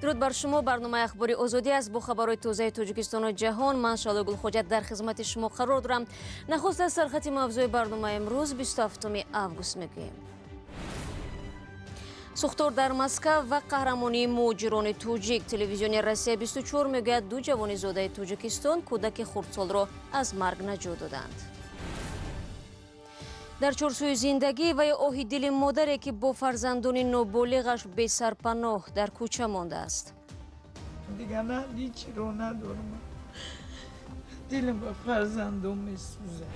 Дуруд бар шумо. Барномаи Ахбори Озодӣ аст бо хабарҳои тозаи Тоҷикистону ҷаҳон. Ман Шаҳло Гулхоҷа дар хизмати шумо қарор дорам. Нахуст аз сархати мавзӯи барномаи имрӯз 27 август мегӯем. Сӯхтор дар Москав ва қаҳрамонии муҳоҷирони тоҷик. Телевизиони Россия 24 мегӯяд, ду ҷавони зодаи Тоҷикистон кӯдаки хурдсолро аз марг наҷот доданд. Дар чорсӯи зиндагӣ ва ё оҳи дили модаре, ки бо фарзандони ноболиғаш бесарпаноҳ дар кӯча мондааст. Дигар ман ҳечиро надорам. Дилам ба фарзандом месӯзад.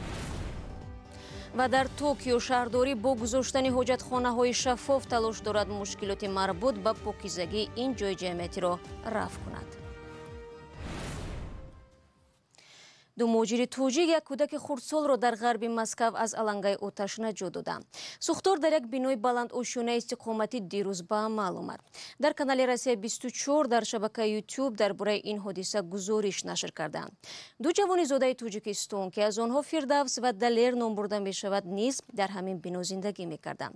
Ва дар Токио шаҳрдорӣ бо гузоштани ҳоҷатхонаҳои шаффоф талош дорад мушкилоти марбут ба покизагии ин ҷои ҷамъиятиро рафъ кунад. Ду муҳоҷири тоҷик як кӯдаки хурдсолро дар ғарби Москав аз алангаи оташ наҷот доданд. Сӯхтор дар як бинои баландошёнаи истиқоматӣ дирӯз ба амал омад. Дар канали Россия 24 дар шабакаи YouTube дар бораи ин ҳодиса гузориш нашр карданд. Ду ҷавони зодаи Тоҷикистон, ки аз онҳо Фирдавс ва Далер ном бурда мешавад, низ дар ҳамин бино зиндагӣ мекарданд.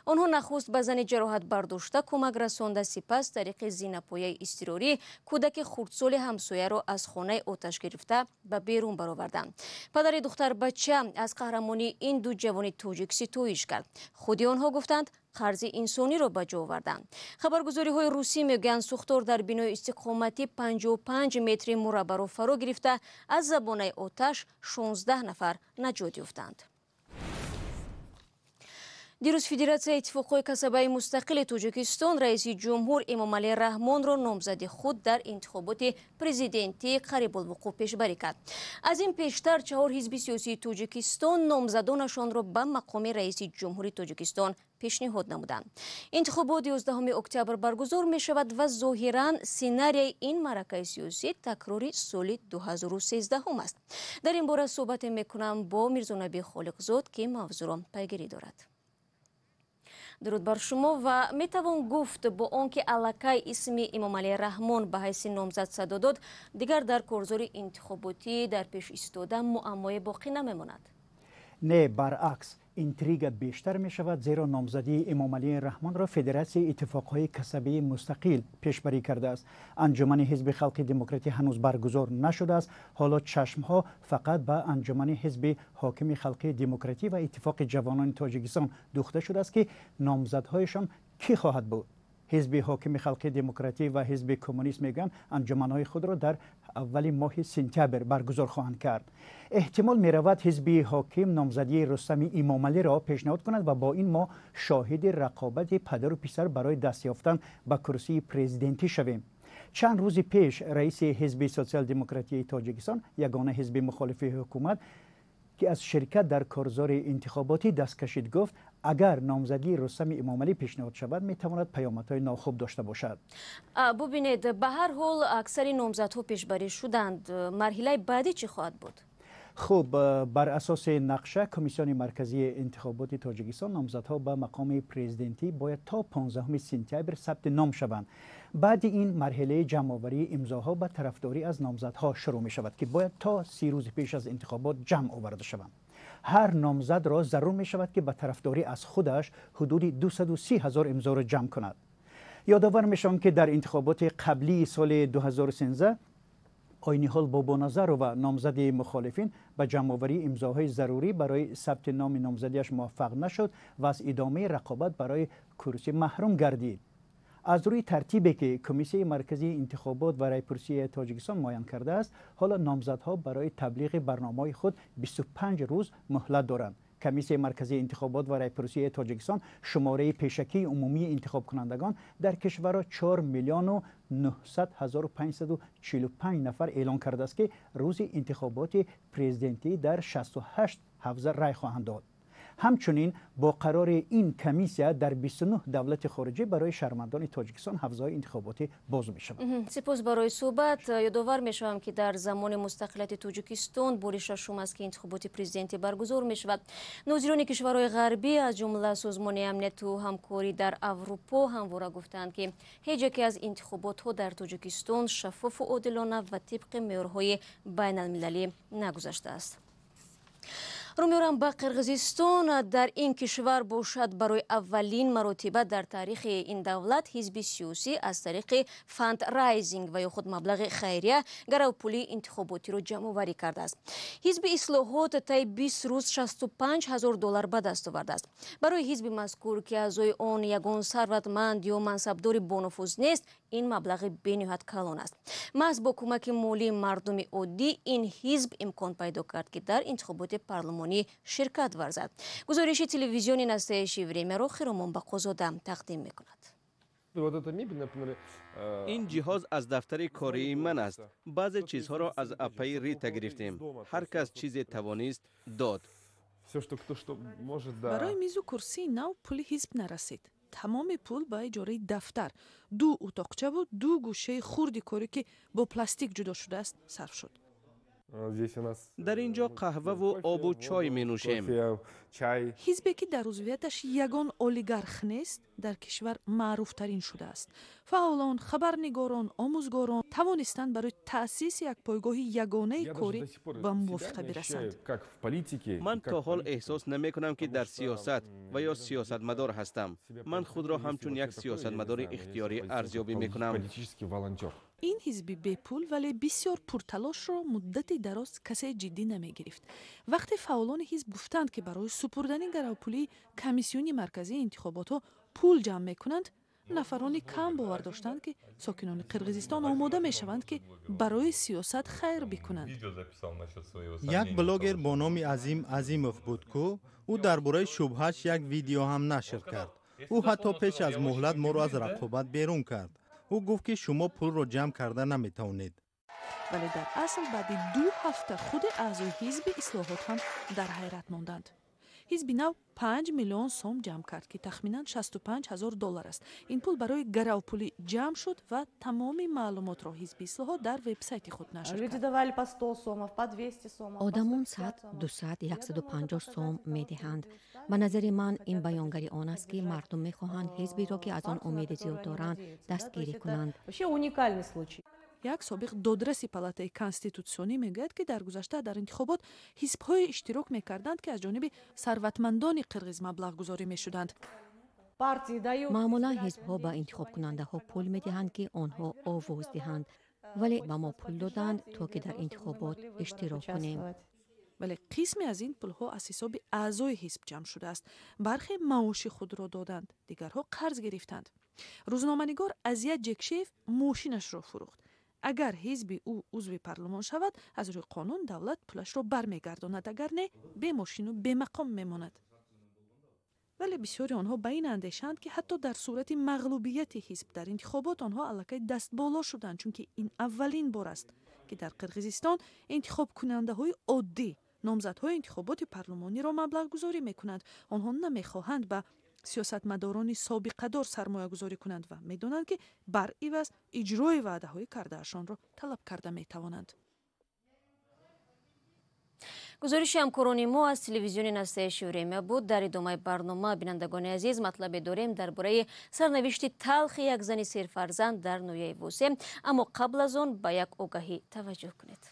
Онҳо нахуст ба зани ҷароҳат бардошта кӯмак расонда, сипас тариқи зинапояи изтирорӣ кӯдаки хурдсоли ҳамсояро аз хонаи оташ гирифта ба берун бароварданд. Падари духтарбача аз қаҳрамонии ин ду ҷавони тоҷик ситоиш кард. Худи онҳо гуфтанд, қарзи инсониро ба ҷо оварданд. Хабаргузориҳои русӣ мегӯянд, сӯхтор дар бинои истиқоматӣ 55 метри мураббаъро фаро гирифта, аз забонаи оташ 16 нафар наҷот ёфтанд. Дирӯз Федератсияи иттифоқҳои касабаи мустақили Тоҷикистон раиси ҷумҳур Эмомалӣ Раҳмонро номзади худ дар интихоботи президентии қарибулвуқӯъ пешбарӣ кард. Аз ин пештар чаҳор ҳизби сиёсии Тоҷикистон номзадонашонро ба мақоми раиси ҷумҳури Тоҷикистон пешниҳод намуданд. Интихобот 11 октябр баргузор мешавад ва зоҳиран сценарияи ин маъракаи сиёсӣ такрори соли 2013 аст. Дар ин бора суҳбате мекунам бо Мирзонаби Холиқзод, ки мавзӯъро пайгирӣ дорад. Дуруд бар шумо. Ва метавон гуфт, бо он ки аллакай исми Эмомалӣ Раҳмон ба ҳайси номзад садо дод, дигар дар корзори интихоботӣ дар пеш истода муаммое боқӣ намемонад? Не, баръакс, интрига бештар мешавад, зеро номзадии Эмомалии Раҳмонро Федератсияи иттифоқҳои касабии мустақил пешбарӣ кардааст. Анҷумани ҳизби халқи демократӣ ҳанӯз баргузор нашудааст. Ҳоло чашмҳо фақат ба анҷумани ҳизби ҳокими халқи демократӣ ва Иттифоқи ҷавонони Тоҷикистон духта шудааст, ки номзадҳояшон кӣ хоҳад буд. Ҳизби ҳокими халқи демократӣ ва ҳизби коммунист мегӯянд, анҷуманҳои худро дар аввали моҳи сентябр баргузор хоҳанд кард. Эҳтимол меравад, ҳизби ҳоким номзадии Рустами Имомалиро пешниҳод кунад ва бо ин мо шоҳиди рақобати падару писар барои даст ёфтан ба курсии президентӣ шавем. Чанд рӯзи пеш раиси ҳизби Сотсиал-демократияи Тоҷикистон, ягона ҳизби мухолифи ҳукумат, ки аз ширкат дар корзори интихоботӣ даст кашид, гуфт, агар номзадии Рустами Эмомалӣ пешниҳод шавад, метавонад паёмадҳои нохуб дошта бошад. Бубинед, ба ҳар ҳол аксари номзадҳо пешбарӣ шуданд. Марҳилаи баъдӣ чӣ хоҳад буд? Хуб, бар асоси нақша Комиссиони марказии интихоботи Тоҷикистон номзадҳо ба мақоми президентӣ бояд то 15 сентябр сабти ном шаванд. Баъди ин марҳилаи ҷамъоварии имзоҳо ба тарафдорӣ аз номзадҳо шурӯъ мешавад, ки бояд то 30 рӯзи пеш аз интихобот ҷамъ оварда шаванд. Ҳар номзадро зарур мешавад, ки ба тарафдорӣ аз худаш ҳудуди 230 ҳазор имзоро ҷамъ кунад. Ёдовар мешавам, ки дар интихоботи қаблии соли 2013 Ойниҳол Бобоназарова, номзади мухолифин, ба ҷамъоварии имзоҳои зарурӣ барои сабти номи номзадиаш муваффақ нашуд ва аз идомаи рақобат барои курсӣ маҳрум гардид. Аз рӯи тартибе, ки Комиссияи марказии интихобот ва райпурсии Тоҷикистон муайян кардааст, ҳоло номзадҳо барои таблиғи барномаҳои худ 25 рӯз муҳлат доранд. Комиссияи марказии интихобот ва райпурсии Тоҷикистон шумораи пешакии умумии интихобкунандагон дар кишварро 4 миллиону 900 ҳазору 545 нафар эълон кардааст, ки рӯзи интихоботи президентӣ дар 68 ҳавза рай хоҳанд дод. Ҳамчунин бо қарори ин комиссия дар 29 давлати хориҷӣ барои шаҳрвандони Тоҷикистон ҳавзаҳои интихоботӣ боз мешавад. Сипос барои суҳбат. Ёдовар мешавам, ки дар замони мустақилияти Тоҷикистон бори шашум аст, ки интихоботи президентӣ баргузор мешавад. Нозирони кишварҳои ғарбӣ, аз ҷумла Созмони амнияту ҳамкорӣ дар Аврупо, ҳамвора гуфтанд, ки ҳеҷ яке аз интихоботҳо дар Тоҷикистон шаффофу одилона ва тибқи меъёрҳои байналмилалӣ нагузаштааст. Рӯ меорам ба Қирғизистон. Дар ин кишвар бошад, барои аввалин маротиба дар таърихи ин давлат ҳизби сиёсӣ аз тариқи фандрайзинг ва ё худ маблағи хайрия гаравпулии интихоботиро ҷамъоварӣ кардааст. Ҳизби Ислоҳот таи 20 рӯз 65 ҳазор доллар ба даст овардааст. Барои ҳизби мазкур, ки аъзои он ягон сарватманд ё мансабдори бонуфуз нест, ин маблағи бениҳоят калон аст. Маҳз бо кӯмаки молии мардуми оддӣ ин ҳизб имкон пайдо кард, ки дар интихоботи парлумонӣ ширкат варзад. Гузориши телевизиони «Настоящее время»-ро Хиромон Бақозода тақдим мекунад. Ин ҷиҳоз аз дафтари кории ман аст. Баъзе чизҳоро аз апаи Рита гирифтем. Ҳар кас чизе тавонист, дод. Барои мизу курсии нав пули ҳизб нарасид. Тамоми пул ба иҷораи дафтар, ду утоқчаву ду гӯшаи хурди корӣ, ки бо пластик ҷудо шудааст, сарф шуд. Дар ин ҷо қаҳваву обу чой менӯшем. Ҳизбе, ки дар узвияташ ягон олигарх нест, дар кишвар маъруфтарин шудааст. Фаъолон, хабарнигорон, омӯзгорон тавонистанд барои таъсиси як пойгоҳи ягонаи корӣ ба мувофиқа бирасанд. Ман то ҳол эҳсос намекунам, ки дар сиёсат ва ё сиёсатмадор ҳастам. Ман худро ҳамчун як сиёсатмадори ихтиёрӣ арзёбӣ мекунам. Ин ҳизби бепул, вале бисёр пурталошро муддати дароз касе ҷиддӣ намегирифт. Вақте фаъолони ҳизб гуфтанд, ки барои супурдани гаравпулии Комиссиони марказии интихоботҳо пул ҷамъ мекунанд, нафарони кам бовар доштанд, ки сокинони Қирғизистон омода мешаванд, ки барои сиёсат хайр бикунанд. Як блогер бо номи Азим Азимов буд, ку ӯ дар бораи шубҳааш як видео ҳам нашр кард. Ӯ ҳатто пеш аз муҳлат моро аз рақобат берун кард. Ӯ гуфт, ки шумо пулро ҷамъ карда наметавонед. Вале дар асл баъди 2 ҳафта худи аъзои ҳизби Ислоҳот ҳам дар ҳайрат монданд. Ҳизби нав 5 миллион сом ҷамъ кард, ки тахминан 65 ҳазор доллар аст. Ин пул барои гаравпулӣ ҷамъ шуд ва тамоми маълумотро ҳизби Ислоҳот дар вебсайти худ нашр кард. Одамон 100, 200, 150 сом медиҳанд. Ба назари ман, ин баёнгари он аст, ки мардум мехоҳанд ҳизберо, ки аз он умеди зиёд доранд, дастгирӣ кунанд. Як собиқ додраси палатаи конститутсионӣ мегӯяд, ки дар гузашта дар интихобот ҳизбҳое иштирок мекарданд, ки аз ҷониби сарватмандони қирғиз маблағгузорӣ мешуданд. Маъмулан ҳизбҳо ба интихобкунандаҳо пул медиҳанд, ки онҳо овоз диҳанд, вале ба мо пул доданд, то ки дар интихобот иштирок кунем. Вале қисме аз ин пулҳо аз ҳисоби аъзои ҳизб ҷамъ шудааст. Бархе маоши худро доданд, дигарҳо қарз гирифтанд. Рӯзноманигор Азия Ҷекшиев мошинашро фурӯхт. Агар ҳизби ӯ узви парлумон шавад, аз рӯи қонун давлат пулашро бармегардонад, агар не, бемошину бемақом мемонад. Вале бисёри онҳо ба ин андешаанд, ки ҳатто дар сурати мағлубияти ҳизб дар интихобот онҳо аллакай дастболо шуданд, чунки ин аввалин бор аст, ки дар Қирғизистон интихобкунандаҳои оддӣ номзадҳои интихоботи парлумониро маблағгузорӣ мекунанд. Онҳо намехоҳанд ба сиёсатмадорони собиқадор сармоягузорӣ кунанд ва медонанд, ки бар иваз иҷрои ваъдаҳои кардаашонро талаб карда метавонанд. Гузориши ҳамкорони мо аз телевизиони «Настоящее время» буд. Дар идомаи барнома, бинандагони азиз, матлабе дорем дар бораи сарнавишти талхи як зани серфарзанд дар ноҳияи Восе. Аммо қабл аз он ба як огаҳӣ таваҷҷӯҳ кунед.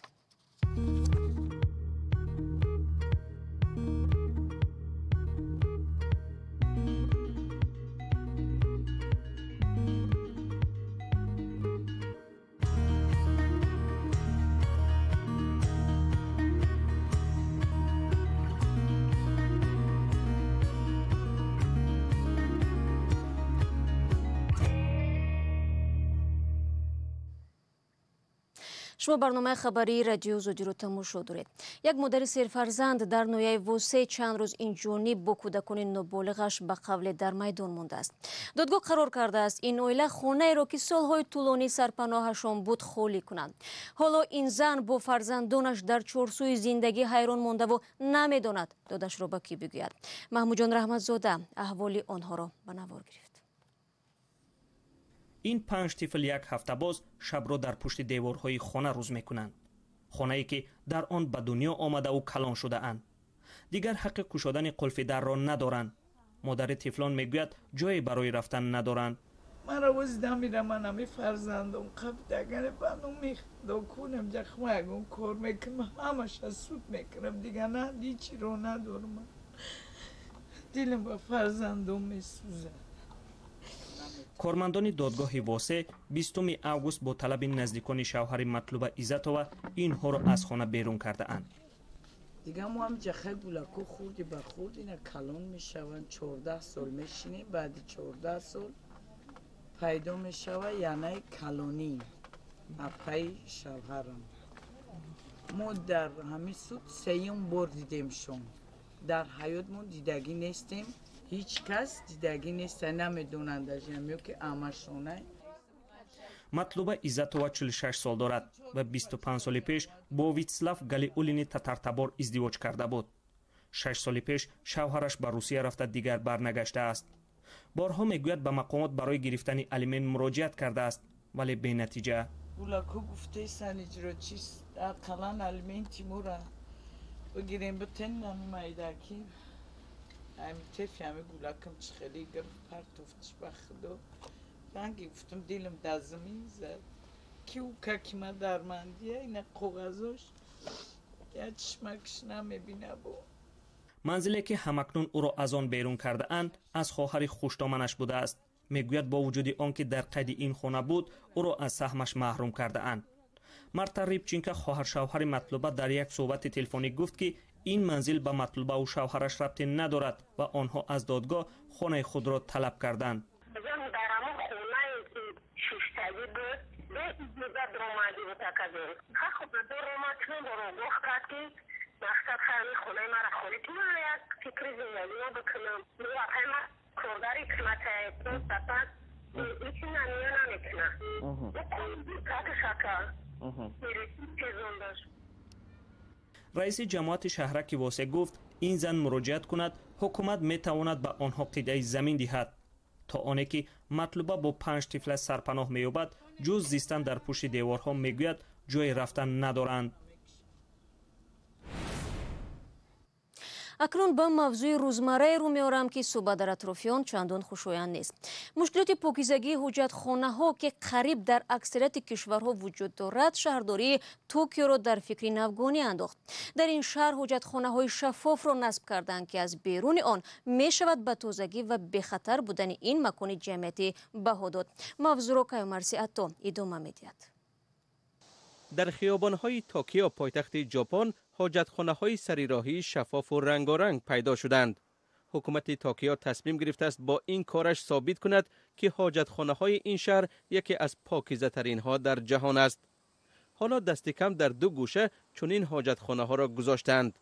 Шумо барномаи хабарии Радиои Озодиро тамошо доред. Як модари серфарзанд дар ноҳияи Восе чанд рӯз инҷониб бо кӯдакони ноболиғаш ба қавле дар майдон мондааст. Додгоҳ қарор кардааст, ин оила хонаеро, ки солҳои тӯлонӣ сарпаноҳашон буд, холӣ кунанд. Ҳоло ин зан бо фарзандонаш дар чорсӯи зиндагӣ ҳайрон мондаву намедонад, додашро ба кӣ бигӯяд. Маҳмудҷон Раҳматзода аҳволи онҳоро ба навор гирифт. Ин панҷ тифл як ҳафта боз шабро дар пушти деворҳои хона рӯз мекунанд, хонае ки дар он ба дунё омадаву калон шудаанд. Дигар ҳаққи кушодани қулфи дарро надоранд. Модари тифлон мегӯяд, ҷое барои рафтан надоранд. Маро воз дамира ман ами фарзандом қабдагане ба номи Худо кунам ҷахма ягон кор мекунам, ҳамаша суд мекунам, дига на ҳичиро надорам. Дилам ба фарзандом месӯзад. Кормандони додгоҳи Восе 20 август бо талаби наздикони шавҳари Матлуба Иззатова инҳоро аз хона берун кардаанд. Дига мо ҳам ҷахай гулако хурди ба хурд ина калон мешаванд, 14 сол мешинем, баъди 14 сол пайдо мешава янаи калонӣ апаи шавҳарам. Мо дар ҳамин суд сеюм бор дидемшон. Дар ҳаёт мо дидагӣ нестем, ҳеҷ кас дидагӣ нест, намедонанд ажамё ки амашона. Матлуба Иззатова 46 сол дорад ва 25 соли пеш бо Витслав Галиуллини татартабор издивоҷ карда буд. 6 соли пеш шавҳараш ба Русия рафта дигар барнагаштааст. Борҳо мегӯяд ба мақомот барои гирифтани алимент муроҷиат кардааст, вале бенатиҷа. Гулако гуфтесан иҷрочист, ақаллан алименти моро бигирем битен намайдаки. Ами тефи ами гулакам чӣ хеле гирфт партофтиш ба Худо. Ранги гуфтам дилам дар замин зад. Ки ӯ каки ма дармандия, ина коғазош я чишмакш намебина бо. Манзиле ки ҳамакнун ӯро аз он берун кардаанд аз хоҳари хуштоманаш будааст. Мегӯяд бо вуҷуди он ки дар қайди ин хона буд, ӯро аз саҳмаш маҳрум кардаанд. Марта Рибченко хоҳаршавҳари Матлуба дар як суҳбати телефонӣ гуфт ки ин манзил ба Матлубаву шавҳараш рабте надорад ва онҳо аз додгоҳ хонаи худро талаб карданд. Раиси ҷамоати шаҳраки Восе гуфт ин зан муроҷиат кунад, ҳукумат метавонад ба онҳо қитъаи замин диҳад. То оне ки Матлуба бо 5 тифла сарпаноҳ меёбад, ҷуз зистан дар пушти деворҳо мегӯяд ҷои рафтан надоранд. Акнун ба мавзӯи рӯзмаррае рӯ меорам ки суҳбат дар атрофи он чандон хушоянд нест. Мушкилоти покизагии ҳуҷҷатхонаҳо ки қариб дар аксарияти кишварҳо вуҷуд дорад, шаҳрдории Токиоро дар фикри навгонӣ андохт. Дар ин шаҳр ҳуҷҷатхонаҳои шаффофро насб карданд ки аз беруни он мешавад ба тозагӣ ва бехатар будани ин макони ҷамъиятӣ баҳо дод. Мавзӯъро Каюмарси Ато идома медиҳад. Дар хиёбонҳои Токио, пойтахти Ҷопон, ҳоҷатхонаҳои сарироҳии шаффофу рангоранг пайдо шуданд. Ҳукумати Токио тасмим гирифтааст бо ин кораш собит кунад ки ҳоҷатхонаҳои ин шаҳр яке аз покизатаринҳо дар ҷаҳон аст. Ҳоло дасти кам дар ду гӯша чунин ҳоҷатхонаҳоро гузоштаанд.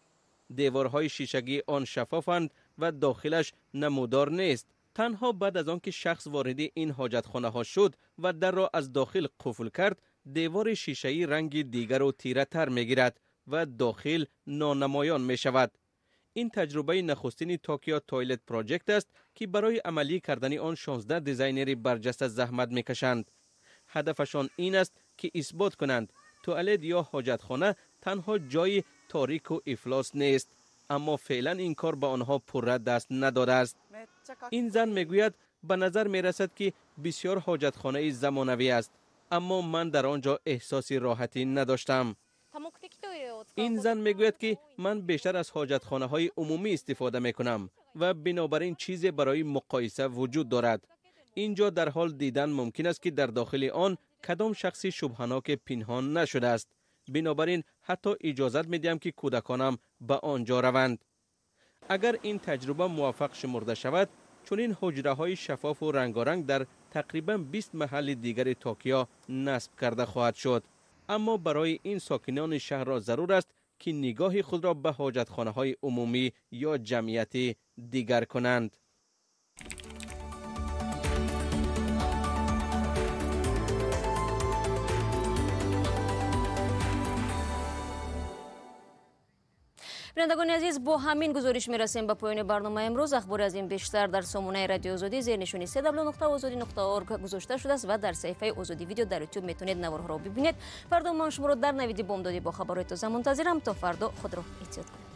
Деворҳои шишагии он шаффофанд ва дохилаш намудор нест. Танҳо баъд аз он ки шахс вориди ин ҳоҷатхонаҳо шуд ва дарро аз дохил қуфл кард, девори шишаӣ ранги дигару тиратар мегирад ва дохил нонамоён мешавад. Ин таҷрибаи нахустини Tokyo Toilet Project аст ки барои амалӣ кардани он 16 дизайнери барҷаста заҳмат мекашанд. Ҳадафашон ин аст ки исбот кунанд туалет ё ҳоҷатхона танҳо ҷои торику ифлос нест, аммо феълан ин кор ба онҳо пурра даст надодааст. Ин зан мегӯяд ба назар мерасад ки бисёр ҳоҷатхонаи замонавӣ аст, аммо ман дар он ҷо эҳсоси роҳатӣ надоштам. Ин зан мегӯяд ки ман бештар аз ҳоҷатхонаҳои умумӣ истифода мекунам ва бинобар ин чизе барои муқоиса вуҷуд дорад. Ин ҷо дар ҳол дидан мумкин аст ки дар дохили он кадом шахси шубҳаноке пинҳон нашудааст. Бинобар ин ҳатто иҷозат медиҳам ки кӯдаконам ба он ҷо раванд. Агар ин таҷриба муваффақ шумурда шавад, чунин ҳуҷраҳои шаффофу рангоранг дар тақрибан 20 маҳалли дигари Токио насб карда хоҳад шуд. Аммо барои ин сокинони шаҳрро зарур аст ки нигоҳи худро ба ҳоҷатхонаҳои умумӣ ё ҷамъиятӣ дигар кунанд. Бинандагони азиз, бо ҳамин гузориш мерасем ба поёни барномаи имрӯз. Ахбори аз ин бештар дар сомонаи Радиои Озодӣ зери нишони www.ozodi.org гузошта шудааст ва дар саҳифаи Озодӣ видео дар YouTube метавонед наворҳоро бибинед. Фардо ман шуморо дар навиди бомдодӣ бо хабарҳои тоза мунтазирам. То фардо худро эҳтиёт кунед.